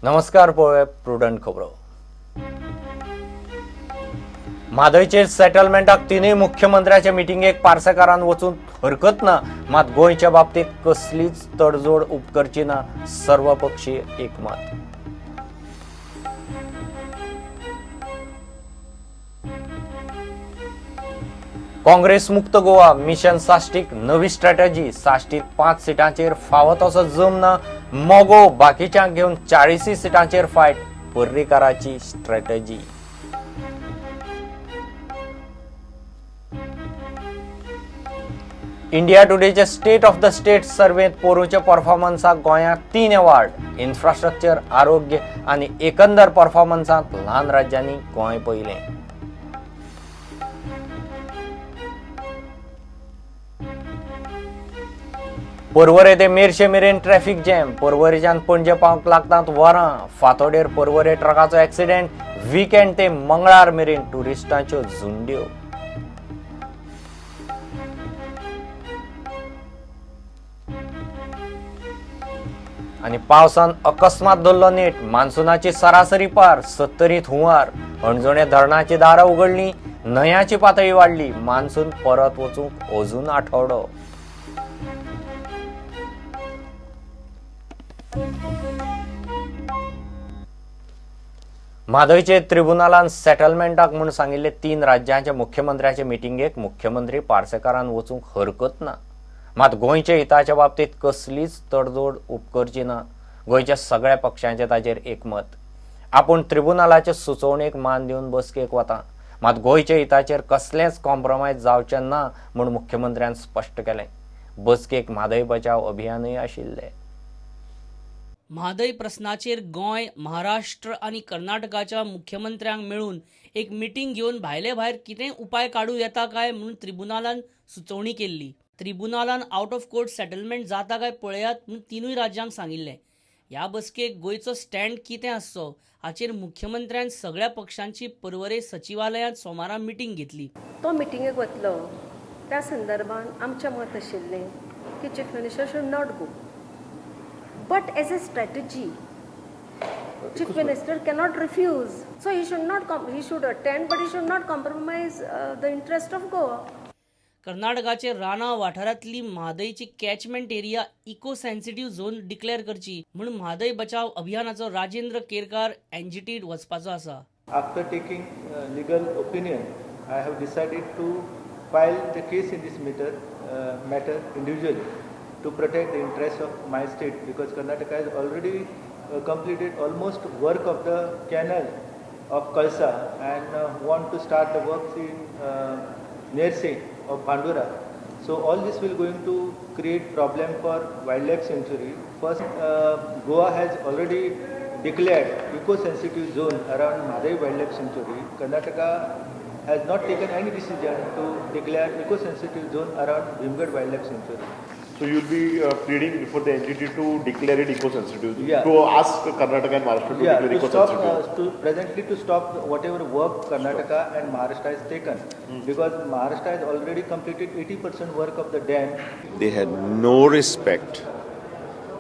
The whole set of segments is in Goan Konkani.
नमस्कार, पळोवया प्रुडंट खबरो. म्हादयचेर सेटलमेंटाक तिनूय मुख्यमंत्र्याच्या मिटिंगेक पार्सेकारान वचून हरकत ना, मात गोंयच्या बाबतीत कसलीच तडजोड उपकरची ना, सर्वपक्षीय एकमत. काँग्रेस मुक्त गोवा मिशन साश्टीक नवी स्ट्रॅटजी. साश्टीत 5 सिटांचेर फावो तसो जम ना, मगो बाकीच्यांक घेवन 40 सिटांचेर फायट, पर्रीकाराची स्ट्रॅटजी. इंडिया टुडेचे स्टेट ऑफ the state सर्वेंत पोरूच्या परफॉर्मन्साक गोंयांत 3 अवॉर्ड. इन्फ्रास्ट्रक्चर, आरोग्य आनी एकंदर परफॉर्मन्सांत ल्हान राज्यांनी गोंय पयलें. पर्वरे ते मेरशे मेरेन ट्रॅफिक जॅम. पर्वरेच्यान पणजे पावंक लागतात वरां. फातोडेर पर्वरे ट्रकाचो एक्सिडेंट. विकेंड ते मंगळार मेरेन ट्युरिस्टांच्यो झुंड्यो. आनी पावसान अकस्मात धरलो नेट. मान्सूनाची सरासरी पार. 70त हुंवार. हणजूणे धरणाची दारां उगडली, न्हंयाची पातळी वाडली. मान्सून परत वचूंक अजून आठवडो. म्हादयचे त्रिबुनालान सेटलमेंटाक म्हूण सांगिल्ले 3 राज्यांच्या मुख्यमंत्र्याचे मिटिंगेक मुख्यमंत्री पार्सेकारान वचूंक हरकत ना, मात गोंयच्या हिताच्या बाबतीत कसलीच तडजोड उपकरची ना. गोंयच्या सगळ्या पक्षांचे ताचेर एकमत. आपूण त्रिबुनालाचे सुचोवणेक मान दिवन बसकेक वता, मात गोंयच्या हिताचेर कसलेंच कॉम्प्रोमायज जावचें ना म्हूण मुख्यमंत्र्यान स्पश्ट केलें. बसकेक म्हादय बचाव अभियानूय आशिल्लें. म्हादय प्रस्नाचेर गोंय, महाराष्ट्र आनी कर्नाटकाच्या मुख्यमंत्र्यांक मेळून एक मिटींग घेवन भायले भायर कितें उपाय काडूं येता काय म्हणून त्रिबुनालान सुचोवणी केल्ली. त्रिबुनालान आउट ऑफ कोर्ट सेटलमेंट जाता काय पळयात म्हणून 3 राज्यांक सांगिल्लें. ह्या बसकेक गोंयचो स्टँड कितें आसचो हाचेर मुख्यमंत्र्यान सगळ्या पक्षांची पर्वरे सचिवालयांत सोमारा मिटींग घेतली. तो मिटिंगेक वतलो त्या संदर्भान आमचें मत आशिल्लें की chief minister should not go, but as a strategy chief minister cannot refuse, so he should not he should attend, but he should not compromise the interest of Goa. कर्नाटकाचे राना वाठारांतली म्हादयची catchment area eco sensitive zone declare करची म्हूण म्हादय बचाव अभियानाचो राजेंद्र केरकार एनजीटी वचपाचो आसा. After taking legal opinion, I have decided to file the case in this matter individually to protect the interests of my state, because Karnataka has already completed almost work of the canal of Kalsa and want to start the works in Nerse of Bhandura. So all this will going to create problem for wildlife sanctuary. First, Goa has already declared eco-sensitive zone around Mhadei Wildlife Sanctuary. Karnataka has not taken any decision to declare eco-sensitive zone around Bhimgad Wildlife Sanctuary. So you will be pleading before the NGT to declare it eco-sensitive, yeah. To ask Karnataka and Maharashtra to declare eco-sensitive. Presently to stop whatever work Karnataka and Maharashtra has taken, because Maharashtra has already completed 80% work of the dam. They had no respect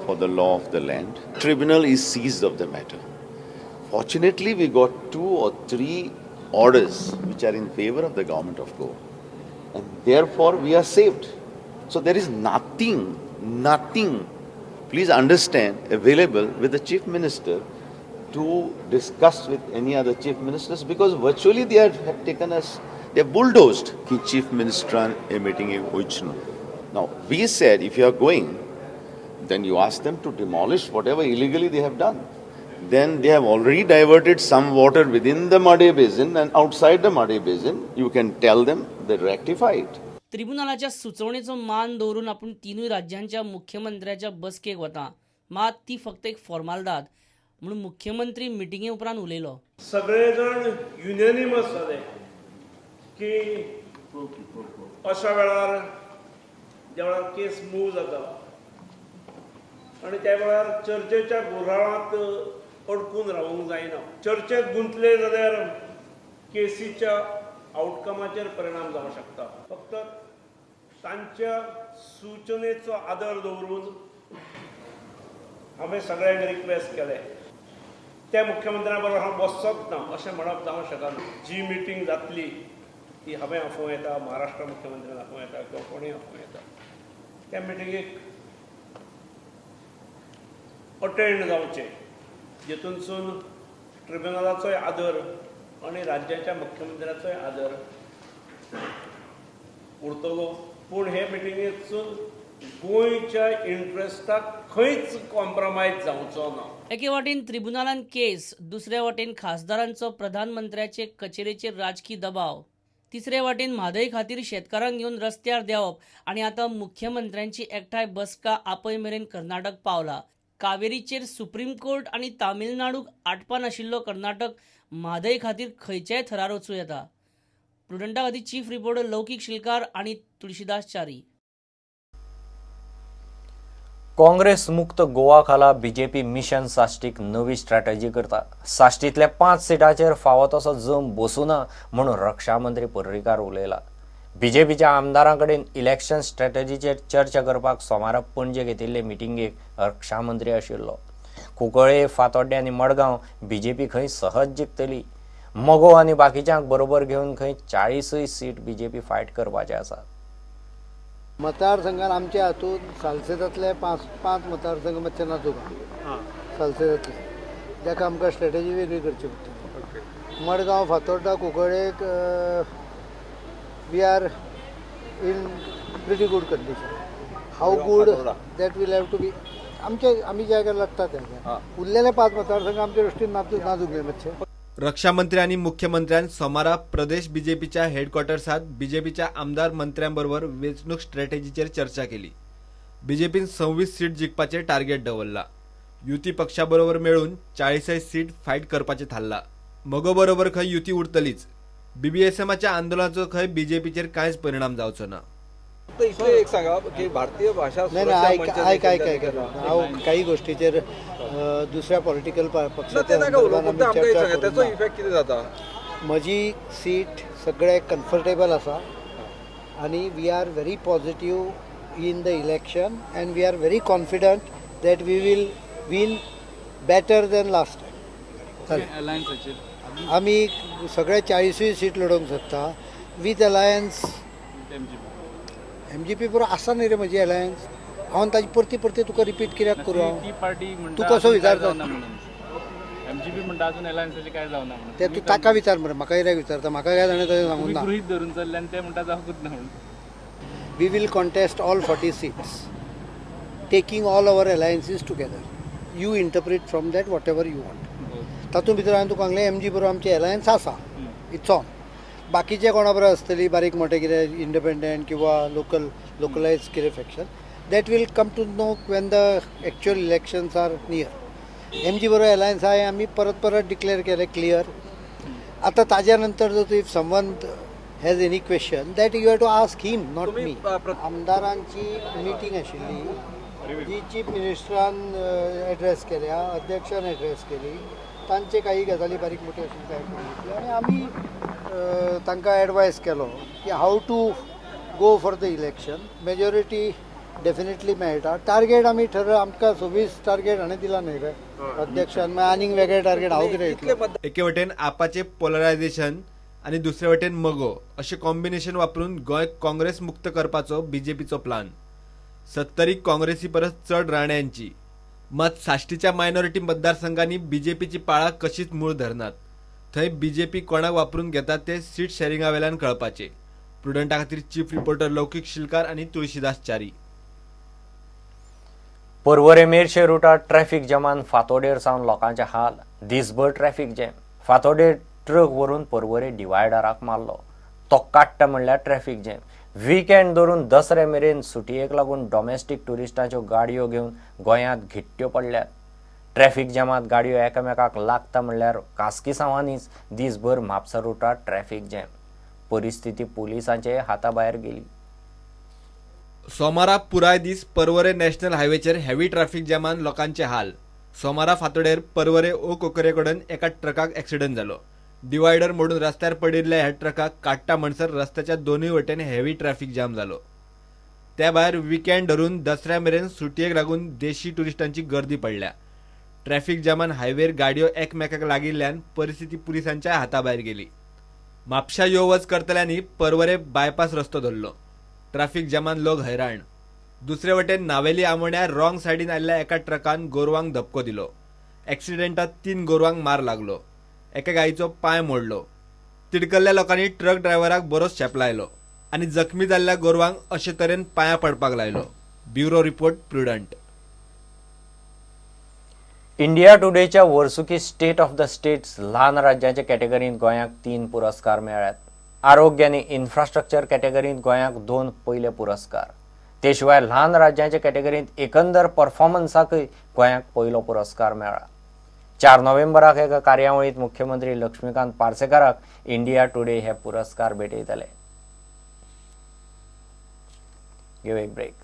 for the law of the land. Tribunal is seized of the matter. Fortunately, we got 2 or 3 orders which are in favor of the government of Goa, and therefore we are saved. So there is nothing, please understand, available with the Chief Minister to discuss with any other Chief Ministers, because virtually they have taken us, they have bulldozed the Chief Minister a meeting. Now we said, if you are going, then you ask them to demolish whatever illegally they have done. Then they have already diverted some water within the Mhadei Basin and outside the Mhadei Basin. You can tell them they rectify it. त्रिबुनालाच्या सुचोवणेचो मान दवरून आपूण 3 राज्यांच्या मुख्यमंत्र्याच्या बसकेक वता, मात ती फक्त एक फॉर्मालदाद म्हणून मुख्यमंत्री मिटिंगे उपरांत उलयलो. सगळे जण युनॅनिमस जाले की अशा वेळार ज्या वेळार केस मूव जाता आनी त्या वेळार चर्चेच्या गुऱ्हाळांत अडकून रावूंक जायना. चर्चेत गुंतले जाल्यार केसीच्या आवटकमाचेर परिणाम जावंक शकता. फक्त तांच्या सुचनेचो आदर दवरून हांवें सगळ्यांक रिक्वेस्ट केलें. त्या मुख्यमंत्र्या बरोबर हांव बसचोच ना अशें म्हणप जावंक शकना. जी मिटींग जातली ती हांवें आफोवं येता, महाराष्ट्र मुख्यमंत्र्यान आफोवं येता किंवा कोणूय आफोवं येता. त्या मिटिंगेक अटेंड जावचें, जेतूनसून ट्रिब्युनलाचोय आदर आनी राज्याच्या मुख्यमंत्र्याचोय आदर उरतलो. पूण हे मिटिंगेतसून गोंयच्या इंट्रस्टाक खंयच कॉम्प्रोमायज जावचो ना. एके वाटेन त्रिबुनालान केस, दुसरे वाटेन खासदारांचो प्रधानमंत्र्याचे कचेरेचेर राजकी दबाव, तिसरे वाटेन म्हादय खातीर शेतकारांक घेवन रस्त्यार देंवप आनी आतां मुख्यमंत्र्यांची एकठांय बसका आपय मेरेन कर्नाटक पावला. कावेरीचेर सुप्रीम कोर्ट आनी तामिळनाडूक आटपा नाशिल्लो कर्नाटक म्हादय खातीर खंयच्याय थरार वचूं येता. प्रुडंटा खातीर चीफ रिपोर्टर लौकीक शिलकार आनी तुळशीदास च्यारी. काँग्रेस मुक्त गोवा खाला बीजेपी मिशन साश्टीक नवी स्ट्रॅटजी करता. साश्टींतल्या 5 सिटांचेर फावो तसो जम बसूना म्हणून रक्षा मंत्री पर्रीकार उलयला. बीजेपीच्या आमदारां कडेन इलेक्शन स्ट्रॅटजीचेर चर्चा करपाक सोमारा पणजे घेतिल्ले मिटिंगेक रक्षा मंत्री आशिल्लो. कुंकळे, फातोड्डें आनी मडगांव बीजेपी खंय सहज जिखतली. मगो आनी बाकीच्यांक बरोबर घेवन खंय 40य सीट बीजेपी फायट करपाचे आसात. मतदारसंघात आमच्या हातूंत सालसेतांतले पांच मतदारसंघ मातशे नाजूक आहा सालसेतांतले, ताका आमकां स्ट्रेटजी वेगळी करची पडटली. Madgaon, Fatorda, कुंकळ्ळेक we are in pretty good condition. How good, that will have to be आमचे आमी ज्या जाग्यार लागता त्या. उरलेले 5 मतदारसंघ आमच्या दृश्टीन नाजूक नाजूक न्ही मातशे. रक्षामंत्री आणि मुख्यमंत्र्यान सोमारा प्रदेश बीजेपीच्या हेडक्वॉर्टर्सात बीजेपीच्या आमदार मंत्र्यांबरोबर वेंचणूक स्ट्रॅटेजीचेर चर्चा केली. बीजेपीन 26 सीट जिखपाचें टार्गेट दवरला. युती पक्षाबरोबर मेळून 40य सीट फायट करपाचें थारला. मगो बरोबर खंय युती उरतलीच. बीबीएसएमाच्या आंदोलनाचो खंय बीजेपीचेर कांयच परिणाम जावचो ना. फक्त इतलें एक सांगा की भारतीय भाशा नाही सुरक्षा नाही, मंच ऐक ऐक ऐक जे ऐक, हांव काही गोष्टीचेर दुसऱ्या पॉलिटिकल ना, पक्षाच्या ते नाका उलोवंक, संदर्भात फक्त आमी आमकां एक चर्चा सांगा, करूंक तेचो ना. इफेक्ट कितें जाता? म्हजी सीट सगळे कम्फर्टेबल आसा आनी we are very positive in the election and we are very confident that we will win better than last time. आमी सगळे 40य सीट लडोवंक सोदता विथ अलायन्स. एमजीपी बरोबर आसा न्ही रे म्हजी अलायन्स. हांव ताजी परती परती तुका रिपीट कित्याक करूं हांव? ती पार्टी तूं कसो विचारता? एमजीपी म्हणटा अजून अलायन्साचें काय जावना म्हणून. ते तूं ताका विचार मरे, म्हाका कित्याक विचारता? म्हाका काय जाणें तशें सांगूंक तुमी ना. गृहीत धरून चल्ले आनी ते म्हणटा जावंकूच ना म्हणून. We will contest all 40 seats, taking all our alliances together. You interpret from that whatever you want. तातूंत भितर हांवें तुका सांगलें, एमजी बरोबर आमची अलायन्स आसा, it's on. बाकीचे कोणा बरोबर आसतली बारीक मोठे कितें इंडिपेंडंट किंवा लोकल लोकलायज कितें faction, that will come to know when the actual elections are near. MG बरोबर अलायन्स आहा हें आमी परत परत डिक्लेअर केलें क्लियर. आतां ताज्या नंतर जर if someone has any question, that you have to ask him, not तुमी, मी. आमदारांची मिटींग आशिल्ली जी चीफ मिनिस्टरान एड्रेस केल्या, अध्यक्षान एड्रेस केली. तांचे काही गजाली बारीक मोठ्यो आशिल्ल्यो ते आयकून घेतल्यो आनी आमी तांकां एडवायस केलो की how to go for the election. Majority definitely मेळटा. टार्गेट आमी ठरय, आमकां 26 टार्गेट हाणें दिला न्ही रे अध्यक्षान, मागीर आनीक वेगळे टार्गेट हांव कितें कितले दितलो? एके वटेन आपाचे पोलरायझेशन आनी दुसरे वटेन मगो अशें कॉम्बिनेशन वापरून गोंय काँग्रेस मुक्त करपाचो बीजेपीचो प्लान. सत्तरी काँग्रेसी परस चड राण्यांची. मात साश्टीच्या मायनॉरिटी मतदारसंघांनी बीजेपीची पाळां कशीच मूळ धरनात. थंय बीजेपी कोणाक वापरून घेता ते सीट शॅरिंगा वेल्यान कळपाचें. प्रुडंटा खातीर चीफ रिपोर्टर लौकीक शिलकार आनी तुळशीदास च्यारी. पर्वरे मेरशे रुटार ट्रॅफिक जॅमान फातोडेर सावन लोकांचे हाल. दिसभर ट्रॅफिक जॅम. फातोडेर ट्रक व्हरून पर्वरे डिवायडराक मारलो, तो काडटा म्हणल्यार ट्रॅफिक जॅम. विकेंड धरून दसऱ्या मेरेन सुटयेक लागून डॉमेस्टीक ट्युरिस्टांच्यो गाडयो घेवन गोंयांत घिट्ट्यो पडल्यात. ट्रॅफिक जॅमांत गाडयो एकामेकाक लागता म्हणल्यार कास्किसांवांनीच दिसभर म्हापसा रुटार ट्रॅफिक जॅम. परिस्थिती पुलिसांचे हाता भायर गेली. सोमारा पुराय दीस पर्वरे नॅशनल हायवेचेर हेवी ट्रॅफिक जॅमान लोकांचे हाल. सोमारा फांतोडेर पर्वरे ओ कोकरे कडेन एका ट्रकाक एक्सिडंट जालो. डिवायडर मोडून रस्त्यार पडिल्ल्या ह्या ट्रकाक काडटा म्हणसर रस्त्याच्या दोनूय वटेन हेवी ट्रॅफिक जाम जालो. त्या भायर विकेंड धरून दसऱ्या मेरेन सुटयेक लागून देशी ट्युरिस्टांची गर्दी पडल्या. ट्रॅफिक जामान हायवेर गाडयो एकमेकाक लागिल्ल्यान परिस्थिती पुलिसांच्या हाताभायर गेली. म्हापशा यो वच करतल्यांनी पर्वरे बायपास रस्तो धरलो. ट्रॅफिक जामान लोक हैराण. दुसरे वटेन नावेली आमोण्यार रॉंग सायडीन आयिल्ल्या एका ट्रकान गोरवांक धपको दिलो. एक्सिडेंटात 3 गोरवांक मार लागलो. एका गायीचो पांय मोडलो. तिडकल्ल्या लोकांनी ट्रक ड्रायव्हराक बरोच शेपलायलो आनी जखमी जाल्ल्या गोरवांक अशे तरेन पांयां पडपाक लायलो. Bureau report, Prudent. India टुडेच्या वर्सुकी स्टेट ऑफ the states ल्हान राज्यांच्या कॅटेगरींत गोंयाक 3 पुरस्कार मेळ्ळ्यात. आरोग्य आनी इन्फ्रास्ट्रक्चर कॅटेगरींत गोंयाक 2 पयले पुरस्कार. ते शिवाय ल्हान राज्यांच्या कॅटेगरींत एकंदर परफॉर्मन्साकय गोंयाक पयलो पुरस्कार मेळ्ळा. 4 नोव्हेंबराक एका कार्यावळींत मुख्यमंत्री लक्ष्मीकांत पार्सेकाराक इंडिया टुडे हे पुरस्कार भेटयतले. घेवं एक ब्रेक.